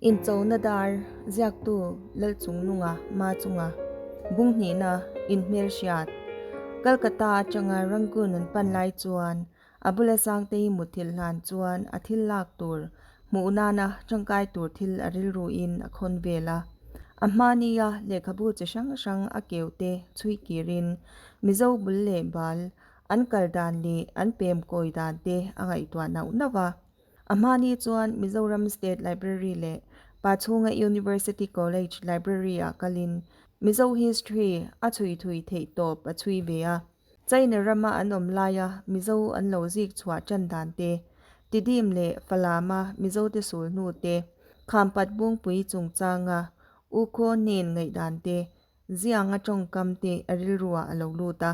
Inchona dar ziaktu Lalchungnunga Machunga Bunghnihna inhmelhriat Calcutta atanga Rangoon an pan lai chuan a bula Sangtei mutthilh hlan chuan a thil lak tur hmuh nana tangkai tur thil a rilruin a khawn vel a. A hmania lehkhabu chi hrang hrang a keu te chhui kirin Mizo bul leh bal an kal dan leh an pem kawi dan te a ngaihtuah nauh nauh a. A hmani chuan Mizoram State Library leh Pachhunga University College Library-ah kalin Mizo history a chhui thui theih tawp a chhui ve a. China rama an awm laia Mizo an lo zik chhuah tan dan te, Tidim leh Falama Mizote sul hnu te, Khampat Bungpui chungchanga U Khaw Nen ngaihdan te, Zianga tawngkam te a rilruah a lo lut a.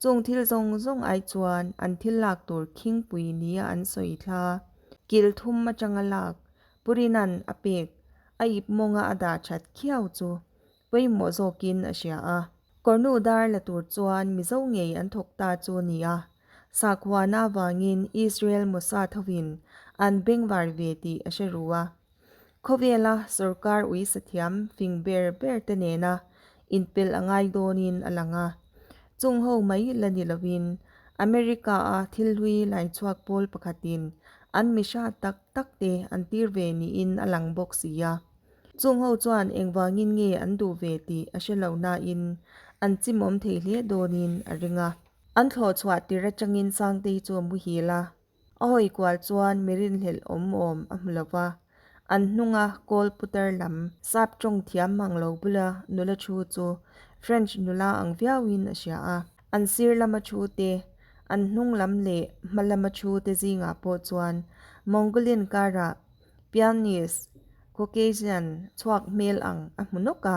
Chung thil zawng zawng ai chuan an thil lak tur khingpui nia an sawi thla. Kil thum atanga lak, Purina'n a pek, a ip mawnga a dah that khiau chu pawimawh zawkin a hria a. Kawrnu dar la tur chuan Mizo ngei an thawk ta chu nia. Sakhuana avangin Israel Mossad hovin an bengvar ve tih a hre ru a. Khawvela sorkar ui sathiam fing ber ber te nena inpelh a ngai dawnin a lang a. Chung ho mai la ni lovin America-a thil hlui laichhuak pawl pakhatin an mihra tak tak te an tir ve niin a lang bawk si a. Chung ho chuan engvangin nge an duh ve tih a hre lo nain an chimawm thei hle dawnin a ring a. An thlawh chhuah tir atangin Sangtei chu a muhil a. A hawi kual chuan mi rinhlelh awm awm a hmu lo va, an hnunga kawl putar lam sap tawng thiam mang lo bula nula thu chu French nula ang viauin a hria a. An sir lama thu te, an hnung lam leh hma lama thu te zingah pawh chuan Mongolian karah pianist Caucasian chhuak hmel ang a hmu nawk a,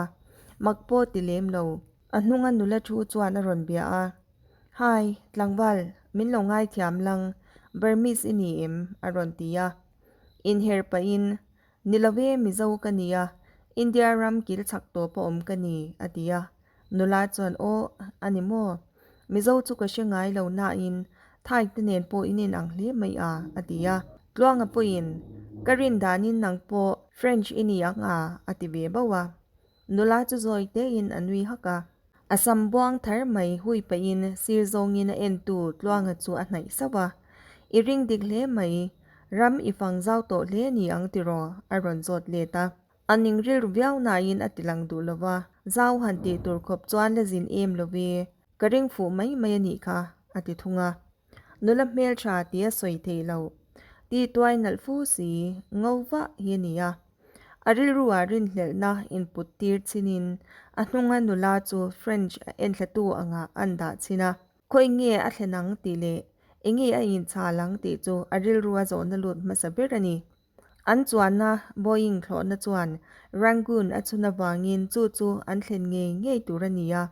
mak pawh ti lem lo. A hnunga nula thu chuan a rawn bia a. Hi, tlangval, min lo ngaithiam lang, Burmese i ni em? a rawn ti a. Inher pahin, Ni lo e, Mizo ka ni a, India ram kil chhak tawp a awm ka ni, a ti a. Nula chuan, Aw, a ni maw? Mizo chu ka hre ngai lo nain Thai te nen pawh in inang hle mai a, a ti a. Tluanga pawhin, Ka rin danin nang pawh French i ni ang a, a ti ve bauh a. Nula chu zawi tein a nui hak a. A sam buang thar mai hui pahin sir zawngin a entu Tluanga chu a hnaih sauh a. I ring dik hle mai, ram i fang zau tawh hle ni ang tiraw? a rawn zawt let a. A ning rilru viau nain a ti lang duh lo va, zau han tih tur khawp chuan la zin em lo ve, ka ring fuh mai mai a nih kha, a ti thung a. Nula hmeltha tia sawi thei lo, ti tuai nalh fu si, ngo vah hi a ni a. A rilruah rinhlelhna input tir chinin a hnunga nula chu French a enthlatu angah an dah chhin a. Khawi nge a thlen ang tih leh enge a inchhal ang tih chu a rilrua zawhna lut hmasa ber a ni. An chuanna Boeing thlawhna chuan Rangoon a chhun avangin chu chu an thlen ngei ngei tur a ni a.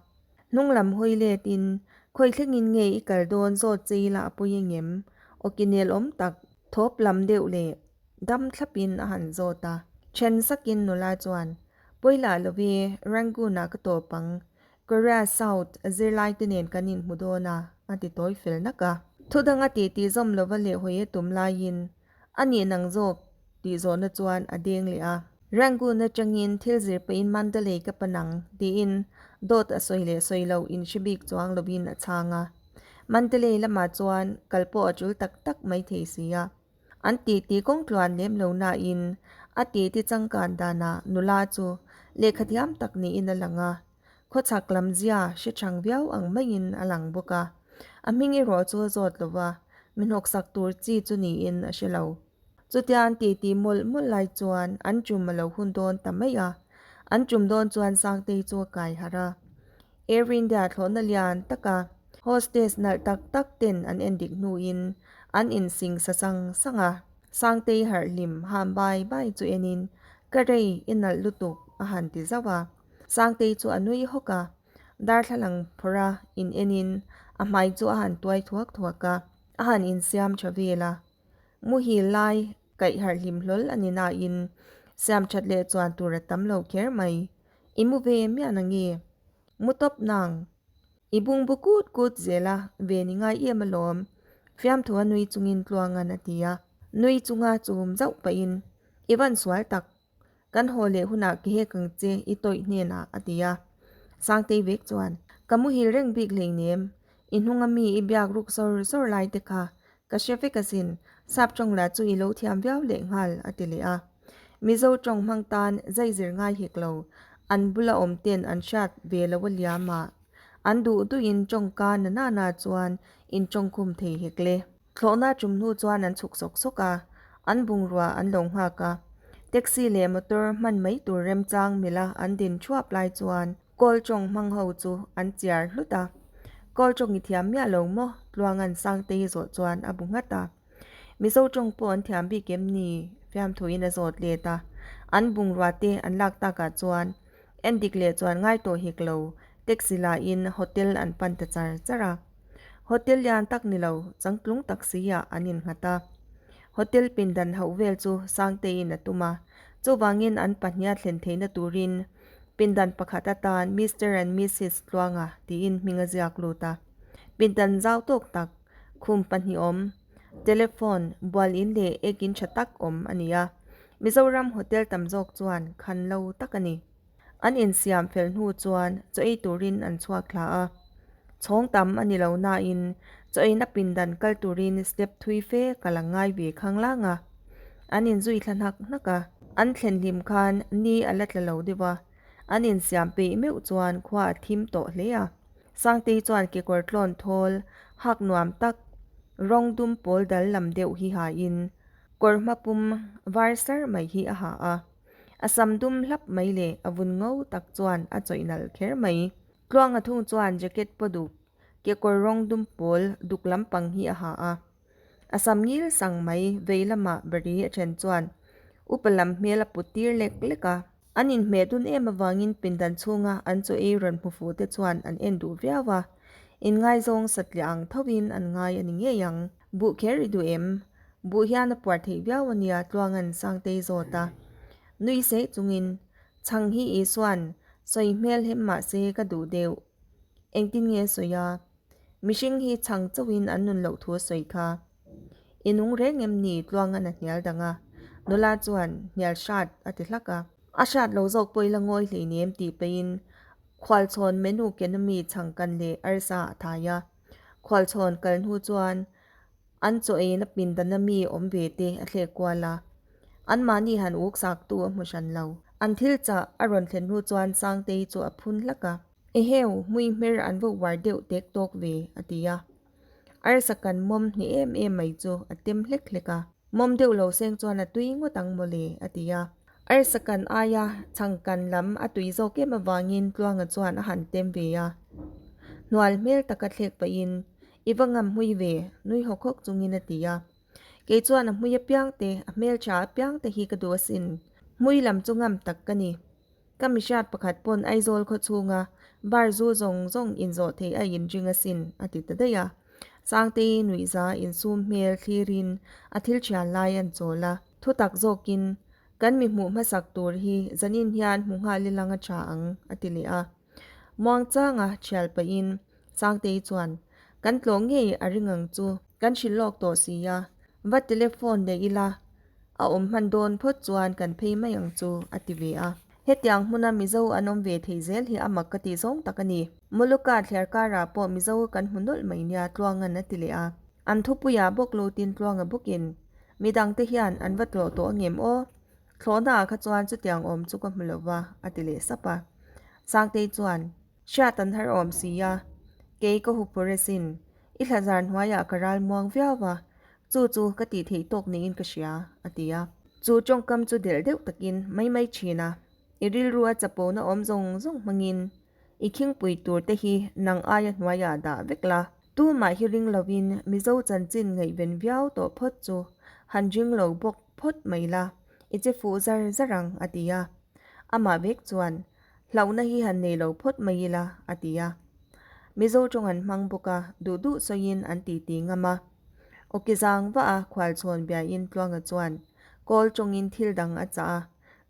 Hnung lam hawi letin, Khawi thlengin nge i kal dawn zawt che ila a pawi engem? Awki nel awm tak, thawp lam deuh leh dam thlapin a han zawt a. Then sakin nula chuan, Pawi lah lo e, Rangoon-ah ka tawp ang. Korea South zirlaite nen kan inhmu dawn a, a ti tawi fel nak a. Thudanga titi zawm lova leh hawi a tum laiin A nih nang zawk tih zawhna chuan a deng leh a. Rangoon atangin thil zir pahin Mandalay ka pan ang tiin dawt a sawi leh sawi loh in hre bik chuang lovin a chhang a. Mandalay lamah chuan kal pawh a tul tak tak mai thei si a. An titi kawng tluan lem lo nain a titi changkan danah nula chu lehkhathiam tak niin a lang a. Khawchhak lam zia hre chang viau ang maiin a lang bawk a, a hming erawh chu a zawt lo va, mi hnawksak tur chi chu niin a hre lo. Chutia an titi mawlh mawlh lai chuan an tum a lo hun dawn ta mai a, an tum dawn chuan Sangtei chu a kai harh a. Air India thlawhna lian taka hostess nalh tak tak ten an endik hnuin an insing sa sang sang a. Sangtei harh hlim ham bai bai chu enin, Ka rei, i nalh lutuk, a han ti zauh a. Sangtei chu a nui hawk a, darthlalang phawrh a in enin a hmai chu a han tuai thuak thuak a, a han insiam tha vel a. Muhil lai kaih harh hlim hlawl a ni nain siam that leh chuan tur a tam lo kher mai. I mu ve miah na nge? Mu tawp nang. I bungbu kut kut zel a, ve ni ngai em alawm. Fiamthu a nui chungin Tluangan a ti a. Nui chunga chum zauh pahin, I van sual tak. Kan haw leh hunah ke hek ang che i tawih hnenah a ti a. Sangtei vek chuan, Ka muhil reng bik hleinem, i hnunga mi i biak ruk sawr sawr lai te kha ka hre vek asin, sap tawng lah chu i lo thiam viau leh nghal a ti leh a. Mizo tawng hmang tan zai zir ngai hek lo, an bula awm ten an hriat ve lo a liam a, an duh duhin tawngka na na na chuan in tawngkhum thei hek le. Thlawhna tum hnu chuan an chhuk sawk sawk a, an bungrua an lo nghak a. Taxi leh motor hman mai tur remchang mila an din thuap lai chuan kawl tawng hmang ho chu an chiar hlut a. Kawl tawng i thiam miah lo maw? Tluangan Sangtei zawh chuan a bu nghat a. Mizo tawng pawh an thiam bik em ni? Fiamthuin a zawt let a. An bungrua te an lak takah chuan Endik leh chuan ngai tawh hek lo, taxi la in hotel an pan ta char char a. Hotel lian tak ni lo, changtlung tak si ah an innghat a. Hotel pindan hauh vel chu Sangteiin a tum a, chuvangin an pahniha thlen theihna turin pindan pakhat atan Mister and Missis Tluanga tiin hming a ziak lut a. Pindan zau tawk tak, khum pahnih awm, telephone, bual in leh ek in tha tak awm a ni a. Mizoram hotel tam zawk chuan khan lo tak a ni. An insiam fel hnu chuan chaw ei turin an chhuak thla a. Chhawng tam a ni lo nain chaw eina pindan kal turin step thui fe ka la ngai ve khang lang a. An inzui thla hnak hnak a. An thlen hlim khan ni a la tla lo deuh a. An insiam peih meuh chuan khua a thim tawh hle a. Sangtei chuan kekawr tlawn thawl hak nuam tak rawng dum pawl dal lam deuh hi hain Kawr hma pum var sar mai hi a ha a, a sam dum hlap mai leh a vun ngo tak chuan a chawih nalh kher mai. Tluanga thung chuan jacket paw duk, kekawr rawng dum pawl duk lampang hi a ha a. A sam ngil sang mai vei lamah bari a then chuan upa lam hmel a put tir lek lek a. An inhmeh dun em avangin pindan chhunga an chaw ei rawn hmu fuh te chuan an en duh viau a, inngaizawng satliah ang thovin an ngai a ni ngei ang. Buh kher i duh em? Buh hian a puar theih viau a nia Tluangan Sangtei zawt a. Nui seh chungin, Chhang hi Isuan sawi hmel hem mah se ka duh deuh. Engtin nge sawi a? Mihring hi chhang chauhin an nun loh thu a sawi kha. I nung reng em ni? Tluangan a hnial dang a. Nula chuan, Hnial hrat a ti hlak a. A hrat lo zawk pawh i la ngawi hleinem tih pahin khualchhawn menu ken ami chhangkan leh arsa a thai a. Khualchhawn kal hnu chuan an chaw eina pindana mi awm ve te a thlek kual a, anmahni han uk saktu a hmu hran lo. An thil chah a rawn thlen hnu chuan Sangtei chu a phun hlak a, Eheu, hmui hmer an va uar deuh tek tawk ve, a ti a. Arsa kan mawm hne em em mai chu a tem hlek hlek a. Mawm deuh lo seng chuan a tui ngawt ang mawle, a ti a. Arsa kan aia chhang kan lam a tui zawk em avangin Tluanga chuan a han tem ve a. Hnual hmel taka thlek pahin, I va ngam hmui ve, nui hawk hawk chungin a ti a. Kei chuan a hmui apiang te, a hmeltha apiang te hi ka duh asin. Hmui lam chu ngam tak ka ni. Ka mihriat pakhat pawn Aizawl khaw chhunga bar zu zawng zawng inzawh theih a inring asin, a ti ta daih a. Sangtei nuihza insum hmel thlirin a thil thian lai an chawl a. Thutak zawkin, Kan mi hmuh hmasak tur hi zanin hian hmu nghal ilang a tha ang, a ti leh a. Muangchanga thial pahin Sangtei chuan, Kan tlawh ngei a ring ang chu, kan hrilh lawk tawh si a, va telephone leh ila, a awm hman dawn phawt chuan kan phei mai ang chu, a ti ve a. Hetiang hmuna Mizo an awm ve thei zel hi a mak ka tih zawng tak a ni. Muluka thliar karah pawh Mizo kan hmu nawlh mai nia Tluangan a ti leh a. An thupuiah bawk lutin Tluanga bawkin, Midangte hian an va tlawh tawh angem aw? Thlawhnaah kha chuan chutiang awm chu ka hmu lo va, a ti leh sap a. Sangtei chuan, Hriat an har awm si a, kei ka huphur asin, i thlazar hnuaiah ka ral muang viau va, chu chu ka tih theih tawk niin ka hria, a ti a. Chu tawngkam chu delh deuh takin mai mai thin a, i rilru a chapona awm zawng zawng hmangin i khingpui tur te hi nang aia hnuaiah dah vek la. Tumah hi ring lovin Mizo chanchin ngaihven viau tawh phawt chu han ring lo bawk phawt mai la, i che fuh zar zar ang, a ti a. Amah vek chuan, Hlauhna hi han nei lo phawt mai ila, a ti a. Mizo tawng an hmang bawk a, duh duh sawiin an titi ngam a. Awki zang vah a khualchhawn biain Tluanga chuan kawl tawngin thil dang a chah a,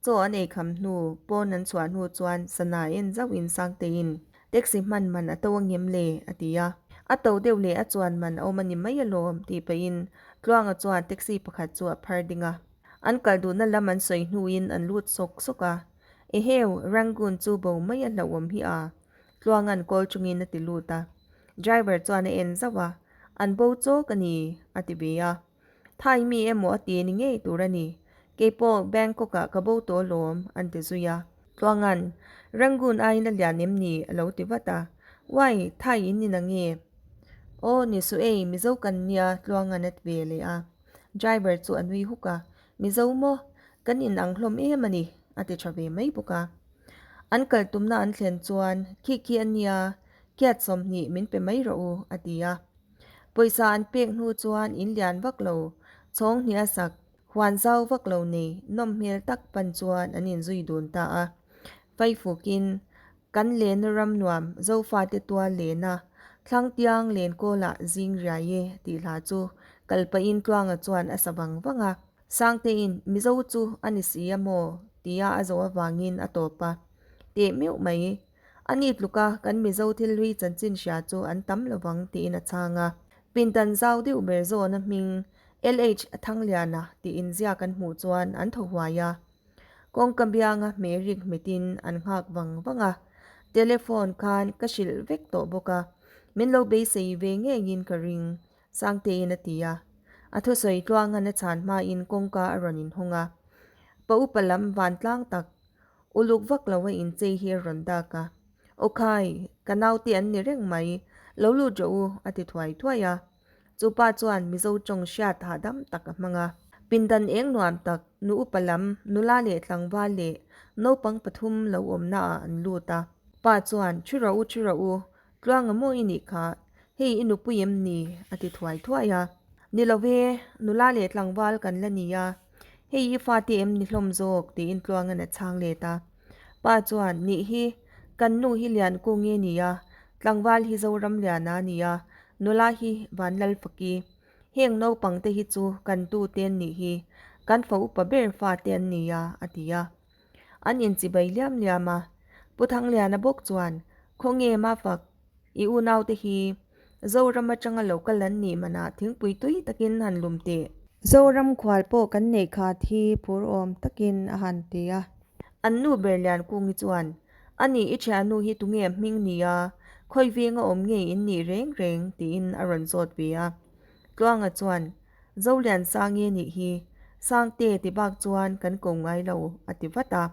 chaw an ei kham hnu, pawn an chhuah hnu chuan sana en zauhin Sangteiin taxi hman man a to angem le? a ti a. A to deuh leh a chuan man a awm a ni mai alawm tih pahin Tluanga chuan taxi pakhat chu a phar ding a. An kal duhna lam an sawi hnuin an lut sawk sawk a. Eheu, Rangoon chu bo mai a hlauhawm hi a, Tluanga'n call chungin a ti lut a. Driver chuan a en zauh a, An bo chawk a ni, a ti ve a. Thai mi emaw a ti ni ngei tur a ni. Keipawh Bangkok-ah ka bo tawh alawm, an ti zui a. Tluanga'n, Rangoon aiin a lian em ni? a lo ti vat a. Uai, Thai in ni nange? Aw, ni suh ei, Mizo kan nia, Tluanga'n a ti ve leh a. Driver chu a nui huk a, Mizo maw? Kan inang hlawm em a ni, a ti tha ve mai bawk a. An kal tumna an thlen chuan, Khi khi a nia, khiat 20 min pe mai rawh u, a ti a. Pawisa an pek hnu chuan in lian vak lo, chhawng hnih a sak, huan zau vak lo nei, nawm hmel tak pan chuan an inzui dun ta a. Faifukin, Kan lena ram nuam Zofate tual lena Thlangtiang Lenkawlah zing riai e tih hla chu kal pahin Tluanga chuan a sa vang vang a. Sangtein Mizo chu a ni si a maw tia a zawh avangin a tawp a. Teh meuh mai. A ni tluka kan Mizo thil hlui chanchin hria chu an tam lovang tiin a chhang a. Pindan zau deuh ber zawna hming LH Thangliana tih inziak an hmuh chuan an thaw huai a. Kawngka bianga hmeirik hmetin an nghak vang vang a, telephone khan ka hrilh vek tawh bawk a, min lo beisei ve ngeiin ka ring, Sangtein a ti a. A thusawi tluangan a chhan hmain kawngka a rawn inhawng a, pa upa lam vantlang tak uluk vak lo a inchei hi a rawn dak a, Aw khai, ka naute an ni reng mai, lo lut rawh u, a ti thuai thuai a. Chu pa chuan Mizo tawng hriat hahdam tak a hmang a. Pindan eng nuam tak, nu upa lam, nula leh tlangval leh naupang pathum lo awmna ah an lut a. Pa chuan, Thu rawh u, thu rawh u, Tluanga maw i nih kha, hei i nupui em ni? a ti thuai thuai a. Ni lo ve, nula leh tlangval kan la ni a, hei i fate em ni hlawm zawk? tiin Tluanga'n a chhang let a. Pa chuan, Nih hi, kan nu hi Liankung nge ni a, tlangval hi Zoramliana a ni a, Nula hi Vanlalfaki. Heng naupang te hi chu kan tu te an nih hi, kan fa upa ber fa te an ni a, a ti a. An inchibai liam liam a. Pu Thangliana bawk chuan, Khawnge Mafak, i unaute hi Zoram atanga lo kal an nih manah thingpui tui takin han lum teh. Zoram khual pawh kan neih khat hi phur awm takin a han ti a. An nu ber Liankungi chuan, A nih i thiannu hi tunge hming nia, khawi venga awm ngei in nih reng reng tiin a rawn zawt ve a. Tluanga chuan, Zolian Sangi nih hi, Sangte ti bak chuan kan ko ngai lo a ti vat a.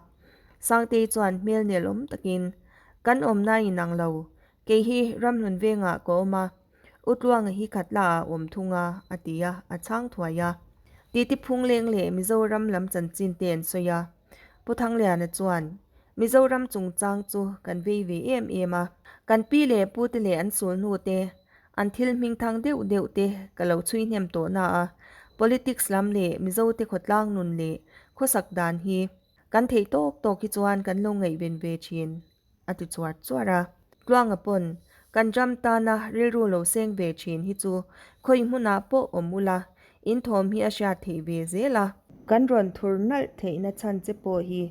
Sangtei chuan hmel nel awm takin, Kan awmna inang lo, kei hi Ramhlun vengah ka awm a, U Tluanga hi Khatla ah awm thung a, a ti a, a chhang thuai a. Titi Phungleng leh Mizoram lam chanchin te an sawi a. Pu Thangliana chuan, Mizoram chungchang chu kan vei ve em em a. Kan pi leh pu te leh an sul hnu te, an thil hmingthang deuh deuh te ka lo chhui hnem tawh na a. Politics lam leh Mizo te khawtlang nun leh khawsak dan hi kan theih tawk tawk hi chuan kan lo ngaihven ve thin. a ti chuar chuar a. Tluanga pawn, Kan ram tana rilru lo seng ve thin hi chu khawi hmunah pawh awm ula, in thawm hi a hriat theih ve zel a. Kan rawn thur nalh theihna chhan che pawh hi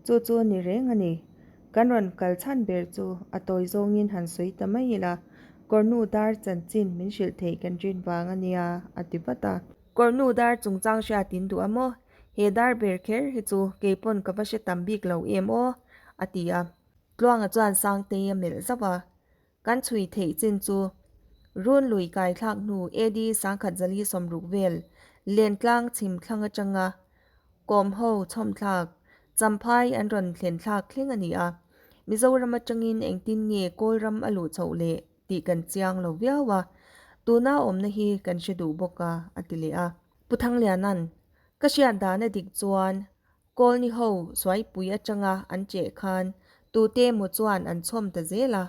chu chu ni reng a ni. Kan rawn kal chhan ber chu a tawi zawngin han sawi ta mai ila, Kawrnu dar chanchin min hrilh theih kan rin vang a nia, a ti vat a. Kawrnu dar chungchang hriatin duh a maw? He dar ber kher hi chu kei pawn ka va hre tam bik lo em aw, a ti a. Tluanga chuan Sangtei a melh zauh a, Kan chhui theih chin chu Run lui kai thlak hnu AD 1460 vel Lentlang chhim thlang atanga kawm ho chhawm thlak Champhai an rawn thlen thlak thleng a ni a. Mizoram atangin engtin nge Kawlram a luh chhoh leh tih kan chiang lo viau a, tuna awmna hi kan hre duh bawk a, a ti leh a. Pu Thangliana'n, Ka hriat dan a dik chuan Kawlni ho Suaipui atanga an cheh khan tute emaw chuan an chhawm ta zel a.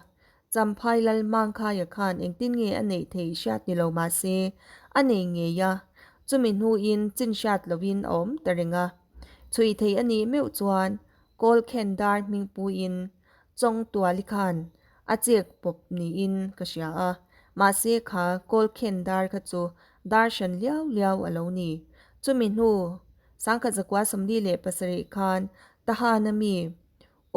Champhai Lal Mangkhaia khan engtin nge a neih theih hriat ni lo mah se a nei ngei a, chumi hnuin chin hriat lovin a awm ta reng a. Chhui theih a nih meuh chuan Kawlkhen dar hmingpuiin Chawngtuali khan a chek pawp niin ka hria a, mahse kha Kawlkhen dar kha chu dar hran liau liau a lo ni. Chumi hnu 1947 khan Tahana mi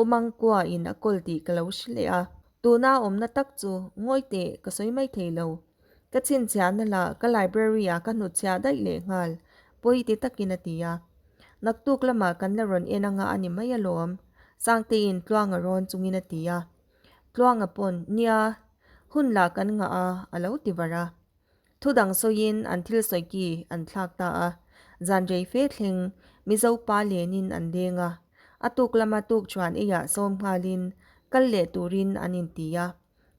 Umangkua in a kawl tih ka lo hre leh a, tuna awmna tak chu ngawi teh ka sawi mai thei lo. Ka chhinchhiahna lah ka library ah ka hnutchhiah daih leh nghal, pawi ti takin a ti a. Naktuk lamah kan la rawn en anga a ni mai alawm, Sangteiin Tluanga rawn chungin a ti a. Tluanga pawn, Nia, hun lah kan ngah a, a lo ti var a. Thu dang sawiin an thil sawi ki an thlak ta a, zan rei fe thleng Mizo pa lenin an leng a, a tuk lama tuk chuan eiah sawm nghalin kal leh turin an inti a,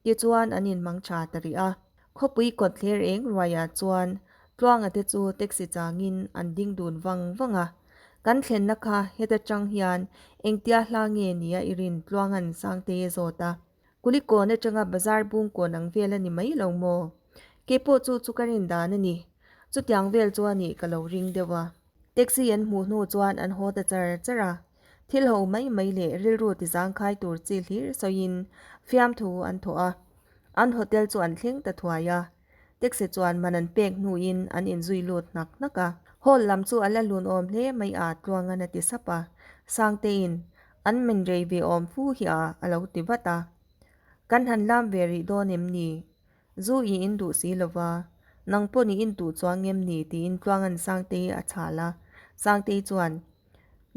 tichuan an inmang tha ta rih a. Khawpui kawt thler eng ruaiah chuan Tluanga te chu taxi changin an ding dun vang vang a, Kan thlenna kha heta tang hian engtia hla nge nia i rin Tluanga'n Sangtei a zawt a. Kulikawn atanga bazar bungkawn ang vel a ni mai lo maw? Keipawh chu chu ka rin dan a ni. Chutiang vel chu a nih ka lo ring deuh a. Taxi an hmuh hnu chuan an haw ta char char a. Thil ho mai mai leh rilru tizangkhai tur chi hlir sawiin fiamthu an thawh a. An hotel chu an thleng ta thuai a. Taxi chuan man an pek hnuin an inzui lut hnak hnak a. Hall lam chu a la lun awm hle mai a, Tluangan a ti sap a. Sangtein, An men rei ve awm fu hi a, a lo ti vat a. Kan han lam ve rih dawn em ni? Zu i in duh si lo va, nang pawh i in duh chuang em ni? tiin Tluangan Sangtei a chhal a. Sangtei chuan,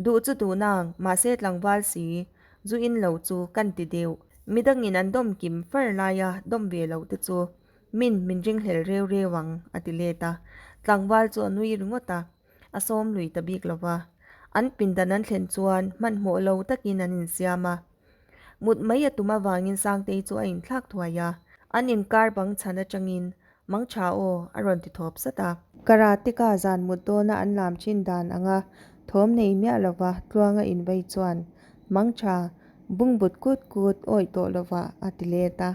Duh chu duh nang, mahse tlangval si, zu in lo chu kan ti deuh. Midangin an dawm kim far laia dawm ve lo te chu min min ringhlel reu reu ang, a ti let a. Tlangval chu a nui ringawt a, a sawm lui ta bik lo va. An pindan an thlen chuan hmanhmawh lo takin an insiam a. Mut mai a tum avangin Sangtei chu a inthlak thuai a, an inkar bang chhan atangin Mang tha aw, a rawn ti thawp sat a. Karate ka zan mut dawna an lam thin dan anga thawm nei miah lova Tluanga invei chuan Mang tha, bungbut kut kut awih tawh lova a ti let a.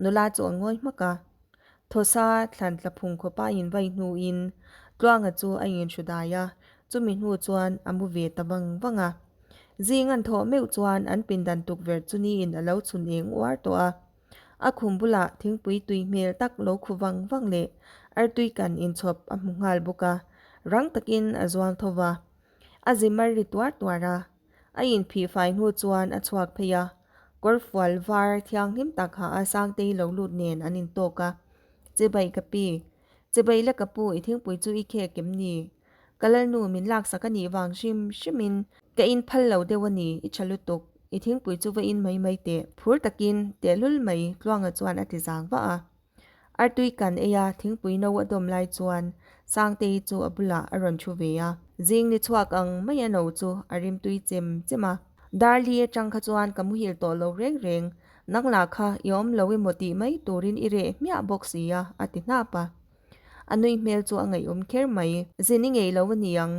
Nula chu a ngawi hmak a. Thawsa thlan tla phung khawpa invei hnuin Tluanga chu a inhru dai a, chumi hnu chuan a mu ve ta vang vang a. Zing an thawh meuh chuan an pindan tukverh chu niin a lo chhun eng uar tawh a. A khum bulah thingpui tui hmel tak lo khu vang vang leh artui kan inchhawp a hmu nghal bawk a, rang takin a zuang tho va. A zi mar ri tuar tuar a, a inphih fai hnu chuan a chhuak phei a, kawrfual var thianghlim tak ha a Sangtei lo lut nen an intawk a, Chibai ka pi, chibai la ka pu i thingpui chu i khek em ni? Ka lalnu min laksak a nih vang hrim hrimin ka in phal lo deuh a ni, i tha lutuk, i thingpui chu va in mai mai teh. Phur takin tehlul mai Tluanga chuan a ti zang vah a. Artui kan ei a, thingpui no a dawm lai chuan Sangtei chu a bulah a rawn thu ve a. Zing ni chhuak ang mai a no chu a rimtui chem chem a. Darli atang kha chuan ka muhil tawh lo reng reng, nang lah kha i awm lo emaw tih mai turin i reh hmiah bawk si a, a ti hnap a. A nui hmel chu a ngaihawm kher mai. Zin i ngei lo a ni ang.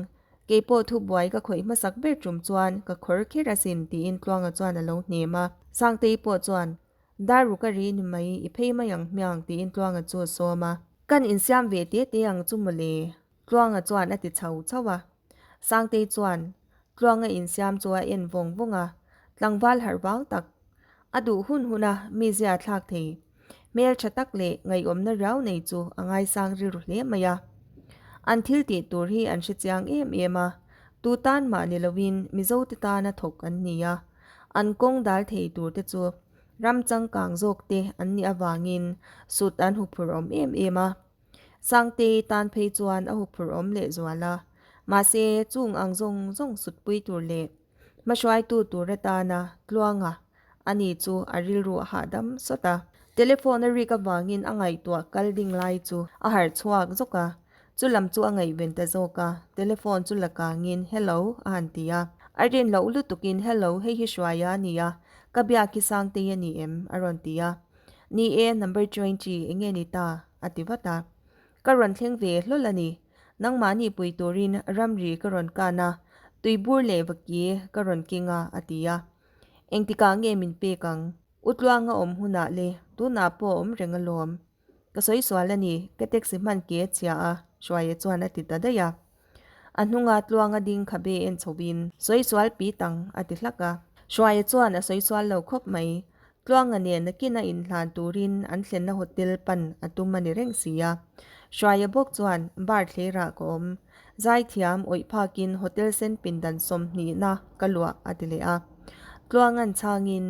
Kei pawh thubuai ka khawih hmasak ber tum chuan ka khawr kher asin tiin Tluanga chuan a lo hnem a. Sangtei pawh chuan, Dar ruk a ri ni mai, i phei mai ang hmiang tiin Tluanga chu a sawm a. Kan insiam ve te te ang chu mawle, Tluanga chuan a ti chho chho a. Sangtei chuan Tluanga insiam chu a en vawng vawng a, tlangval harh vang tak, a duh hun hun a mizia a thlak thei. Hmel tha tak leh ngaihawmna riau nei chu a ngaisang rilru hle mai a. An thil tih tur hi an hre chiang em em a, tu tan mah ni lovin Mizote tana thawk an ni a, an kawng dal thei tur te chu ram changkang zawk te an nih avangin sut an huphurh awm em em a. Sangtei tan phei chuan a huphurh awm leh zual a, mahse chung ang zawng zawng sutpui tur leh hmahruaitu tur atana Tluanga ani chu a rilru a hahdam sawt a. Telephone a rik avangin a ngaihtuah kal ding lai chu a harh chhuak zawk a, chu lam chu a ngaihven ta zawk a, telephone chu la kangin Hello a han ti a. A rin loh lutukin Hello hei hi Hruaia a nia, ka biak hi Sangtei a ni em? a rawn ti a. Ni e, number 20 enge ni ta? a ti vat a. Ka rawn thleng ve hlawl a ni. Nangmahni pui turin ramri ka rawn kan a, tuibur leh vaki ka rawn keng a, a ti a. Engtikah nge min pek ang? U Tluanga awm hunah le, tunah pawh a awm reng alawm. Ka sawi sual a ni, ka taxi hman ke a chhia a, Hruaia chuan a ti ta daih a. A hnunga Tluanga ding khabe en chhoin, Sawi sual pi tang, a ti hlak a. Hruaia chuan a sawi sual lo khawp mai. Tluanga nen nakin a inhlan turin an thlenna hotel pan a tum a ni reng si a. Hruaia bawk chuan, Bar thlerah ka awm. Zaithiam awih phakin hotel sen pindan 20na ka luah, a ti leh a. Tluanga'n chhangin,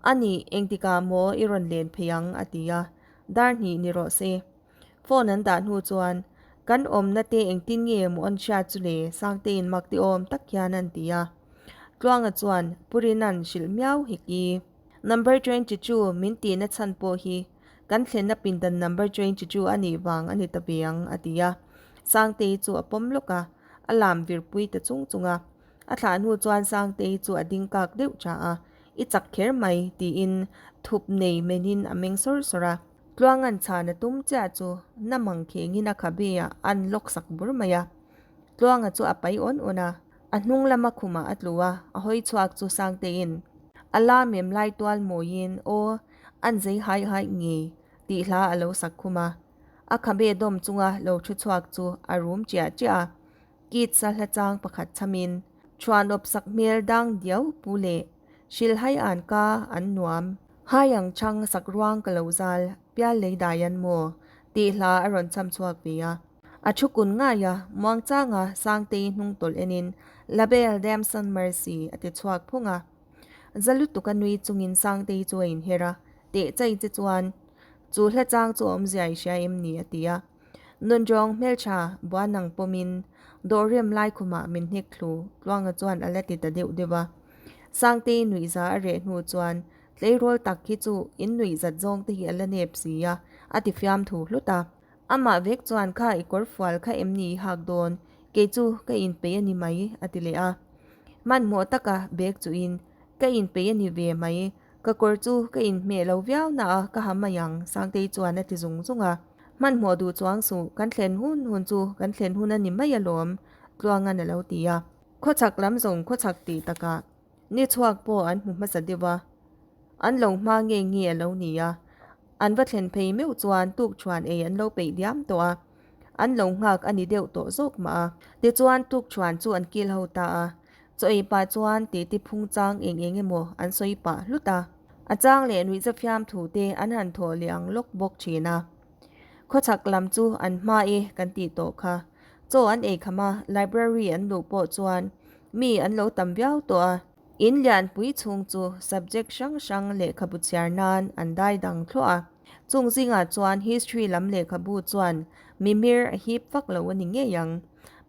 A nih, engtikah maw i rawn len phei ang? a ti a. Dar hnih ni rawh se. Phone an dah hnu chuan, Kan awmna te engtin nge maw an hriat chu le? Sangteiin mak ti awm tak hian an ti a. Tluanga chuan Pu Rina'n hrilh miau hek i. Number 22 min tihna chhan pawh hi kan thlenna pindan number 22 a nih vang a ni ta ve ang a ti a. Sangtei chu a pawm lawk a, a lam virpui ta chung chung a. A thlah hnu chuan Sangtei chu a ding kak deuh tha a, I chak kher mai tiin thup nei menin a meng sawr sawr a. Tluanga'n chhan a tum chiah chu na mang khengin a khabe ah an lawk sak bur mai a. Tluanga chu a pai awn awn a, a hnung lama khumah a tlu a, a hawi chhuak chu Sangteiin a la mem lai tual mawiin aw an zei haih haih ngei tih hla a lo sak khum a. A khabe dawm chunga lo thu chhuak chu a rum chiah chiah a. Kids a hla chang pakhat chhamin Thuanawp sak hmel dang diau pu leh Hrilhhai an ka an nuam. Hai ang chhang sak ruang ka lo zal pial lei dai an maw tih hla a rawn chham chhuak ve a. A thu kun ngai a, muangchanga Sangtei hnung tawlh enin Label Damson Mercy a ti chhuak phung a. Za lutuk a nui chungin Sangtei chu a inher a, teh chai che chuan chu hla chang chu awmzia i hria em ni a ti a. Nunrawng hmeltha buanang pawmin dawhrem lai khumah min hnek thlu Tluanga chuan a la ti ta deuh deuh a. Sangtei nuihza a reh hnu chuan tleirawl tak hi chu in nuihzat zawng te hi a la nep si a, a ti fiam thu hlut a. Amah vek chuan kha i kawr fual kha em ni i hak dawn, kei chu ka inpeih a ni mai a ti leh a. Hmanhmawh taka bag chuhin ka inpeih a ni ve mai, Ka kawr chu ka inhmeh lo viau na a, ka ha mai ang, Sangtei chuan a ti zung zung a. Hmanhmawh duh chuang suh, kan thlen hun hun chu kan thlen hun a ni mai alawm, Tluangan a lo ti a. Khawchhak lam zawng khawchhak tih takah ni chhuak pawh an hmu hmasa deuh a, an lo hma nge nge a lo ni a. An va thlen phei meuh chuan tukṭhuan ei an lo peih diam tawh a, an lo nghak a ni deuh tawh zawk mah a. Tichuan tukṭhuan chu an kil ho ta a, Chaw ei pah chuan titi phung chang eng eng emaw an sawi pah hlut a. A chang leh nuihza fiam thu te an han thawh leh ang lawk bawk thin a. Khawchhak lam chu an hma e kan tih tawh kha. Chaw an ei kham a, library an luh pawh chuan mi an lo tam viau tawh a. In lianpui chhung chu subject hrang hrang lehkhabu chhiar nan an dai dang thluah a. Chung zingah chuan history lam lehkhabu chuan mimir a hip vak lo a ni ngei ang.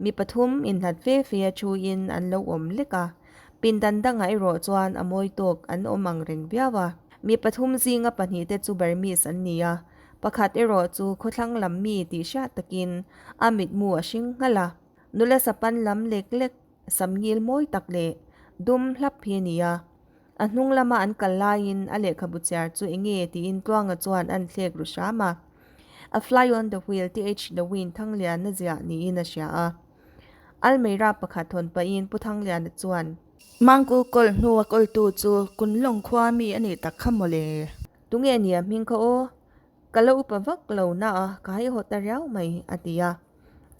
Mi pathum inhlat fe fe a thuin an lo awm lek a, pindan dangah erawh chuan a mawi tawk an awm ang reng viau a. Mi pathum zinga pahnihte chu Burmese an ni a, pakhat erawh chu khawthlang lam mi tih hriat takin a mitmu a hring nghalh a. Nula sapan lam lek lek samngil mawi tak leh dum hlap hi a ni a. A hnung lama an kal laiin a lehkhabu chhiar chu enge tiin Tluanga chuan an thlek ru hram a. A Fly on the Wheel TH Lewin Thangliana ziah niin a hria a. Almeida pakhat thawn pahin Pu Thangliana chuan. Mangku kawl hnua kawltu chu Kunlawng khua mi a nih tak kha mawle. Tunge nia hming kha aw? Ka la upa vak lo na a, ka haihawt ta riau mai, a ti a.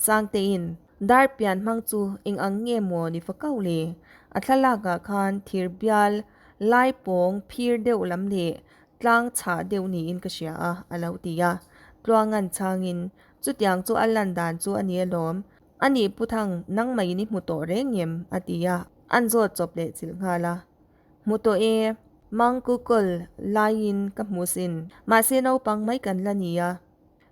Sangtein, Dar pian hmang chu eng ang nge maw ni fa kau le? A thlalak ah khan thir bial lai pawng phir deuh lam leh tlang chhah deuh niin ka hria a, a lo ti a. Tluangan changin, Chutiang chu a lan dan chu a ni alawm. A nih Pu Thang, nangmahin i hmu tawh reng em? a ti a, an zawt chawp leh chilh nghal a. Hmu tawh e, Mangku kawl laiin ka hmu sin. Mahse naupang mai kan la ni a,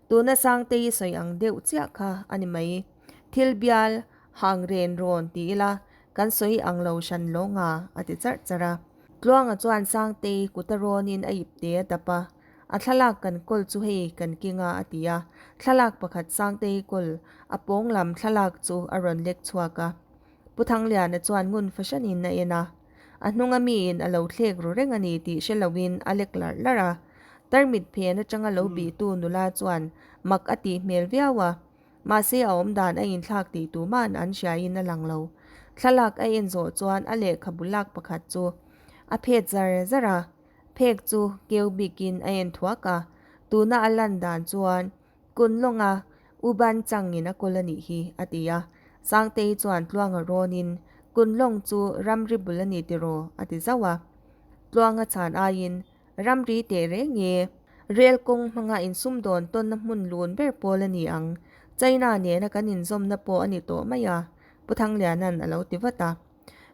tuna Sangtei sawi ang deuh chiah kha a ni mai. Thil bial hang ren rawn ti ila kan sawi ang lo hran lawng a, a ti charh charh a. Tluanga chuan Sangtei kut a rawnin a ip te a tap a, a thlalak kan kawl chu hei kan king a a ti a. Thlalak pakhat Sangtei kawl a pawng lam thlalak chu a rawn lek chhuak a. Pu Thangliana chuan ngun fahranin a en a, a hnunga miin a lo thlek ru reng a ni tih hre loin a lek larh larh a. Tarmit phen atanga lo bihtu nula chuan mak a tih hmel viau a, mahse a awmdan a inthlak tih tuman an hriain a lang lo. Thlalak a en zawh chuan a lehkhabu lak pakhat chu a phet zar zar a, phek chu keu bikin a en thuak a, tuna a lan dan chuan Kun lawnga U Ban changin a kawl a nih hi, a ti a. Sangtei chuan Tluanga rawnin, Kun lawng chu ramri bul a ni tiraw? a ti zauh a. Tluanga chhan aiin, Ramri teh reng nge? Rel kawng hmanga insumdawn tawnna hmun lun ber pawl a ni ang. China nena kan inzawmna pawh a ni tawh mai a, Pu Thangliana'n a lo ti vat a.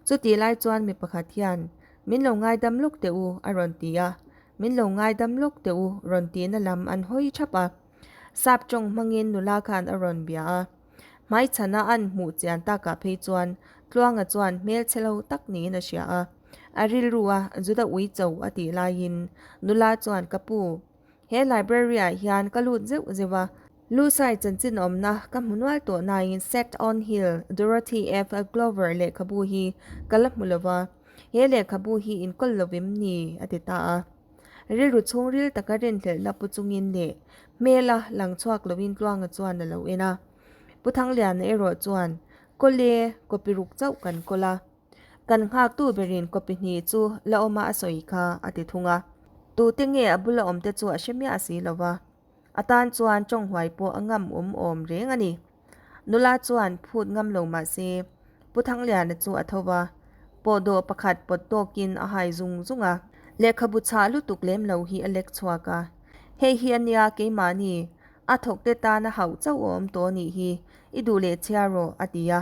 Chutih lai chuan mi pakhat hian, Min lo ngaidam lawk teh u, a rawn ti a. Min lo ngaidam lawk teh u, rawn tihna lam an hawi thap a. Sap tawng hmangin nula khan a rawn bia a. Hmaichhana an hmuh chian takah phei chuan Tluanga chuan hmelchhe lo tak niin a hria a. A rilru a Juda ui cho a tih laiin nula chuan ka pu, he library ah hian ka lut zeuh zeuh a, Lusai chanchin awmna ka hmu nual tawh nain Set on Hill, Dorothy F. Glover lehkhabu hi ka la hmu lo va, he lehkhabu hi inkawl lovim ni a ti ta a. Rilru chhungril taka rinhlelhna pu chungin leh hmela lang chhuak lovin Tluanga chuan a lo en a. Pu Thangliana erawh chuan, Kawle, copy ruk chauh kan kawl a. Kan nghaktu berin copy hnih chu la awma a sawi kha, a ti thung a. Tute nge a bula awmte chu a hre miah si lo va. A tan chuan tawnghuai pawh a ngam awm awm reng a ni. Nula chuan phut ngam lo mah se, Pu Thangliana chu a tho va, pawhdawh pakhat pawt tawkin a hai zung zung a. Lehkhabu chhah lutuk lem lo hi a lek chhuak a, Hei hi a nia keimahni, a thawkte tana hauh chauh a awm tawh nih hi, i duh leh chhia rawh, a ti a.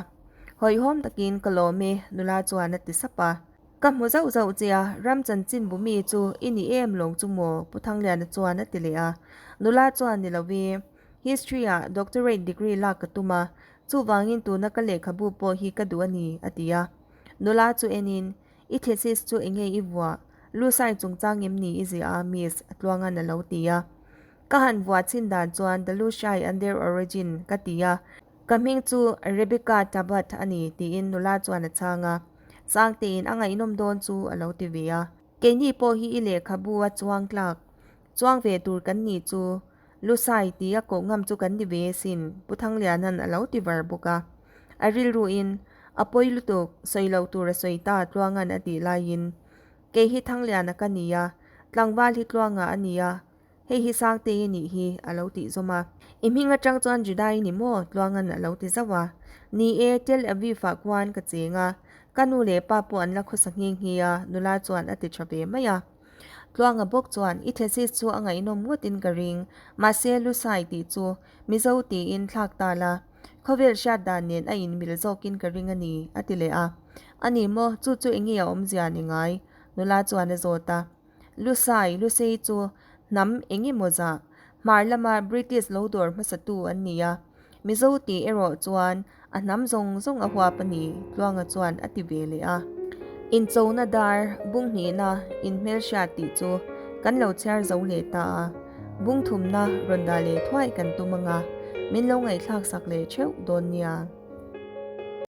Hawihhawm takin ka lawm e, nula chuan a ti sap a. Ka hmu zauh zauh che a, ram chanchin bu mi chu i ni em lawng chu maw? Pu Thangliana chuan a ti leh a. Nula chuan ni lo e, History ah Doctorate degree lak ka tum a, chuvangin tuna ka lehkhabu pawh hi ka duh a ni, a ti a. Nula chu enin, I thesis chu enge i vuah? Lusai chungchang em ni i ziah a, Miss Tluangan a lo ti a. Ka han vuah chhin dan chuan The Lushai and Their Origin ka ti a, Ka hming chu Rebecca Tabat a ni, tiin nula chuan a chhang a. Sangtein a ngaihnawm dawn chu a lo ti ve a. Keini pawh hi i lehkhabu a chuang tlak. Chuang ve tur kan nih chu Lusai tia koh ngam chu kan ni ve asin, Pu Thangliana'n a lo ti var bawk a. A rilruin, A pawi lutuk, sawi lo tur a sawi ta, Tluanga'n a tih laiin, Kei hi Thangliana ka ni a, tlangval hi Tluanga a ni a, Hei hi Sangtei a nih hi, a lo tih zawm a. I hming atang chuan Judai ni maw? Tluangan a lo ti zauh a. Ni e, Tel Aviv-ah khuan ka cheng a, ka nu leh pa pawh an la khawsa nghe nghe a, nula chuan a ti tha ve mai a. Tluanga bawk chuan, I thesis chu a ngaihnawm ngawtin ka ring, mahse Lusai tih chu Mizo tiin thlak ta la, khawvel hriat dan nen a inmil zawkin ka ring a ni, a ti leh a. A ni maw, chu chu enge a awmzia ni ngai? Nula chuan a zawt a. Lusai, Lusei chu hnam eng emaw zah, hmar lama British lo dawr hmasatu an ni a, Mizo tih erawh chuan a hnam zawng zawng a huap a ni, Tluanga chuan a ti ve leh a. Inchona dar, bung hnihna, inhmelhriat tih chu kan lo chhiar zo leh ta a, bung thumna rawn dah leh thuai kan tum anga, min lo ngaihthlak sak leh theuh dawn nia.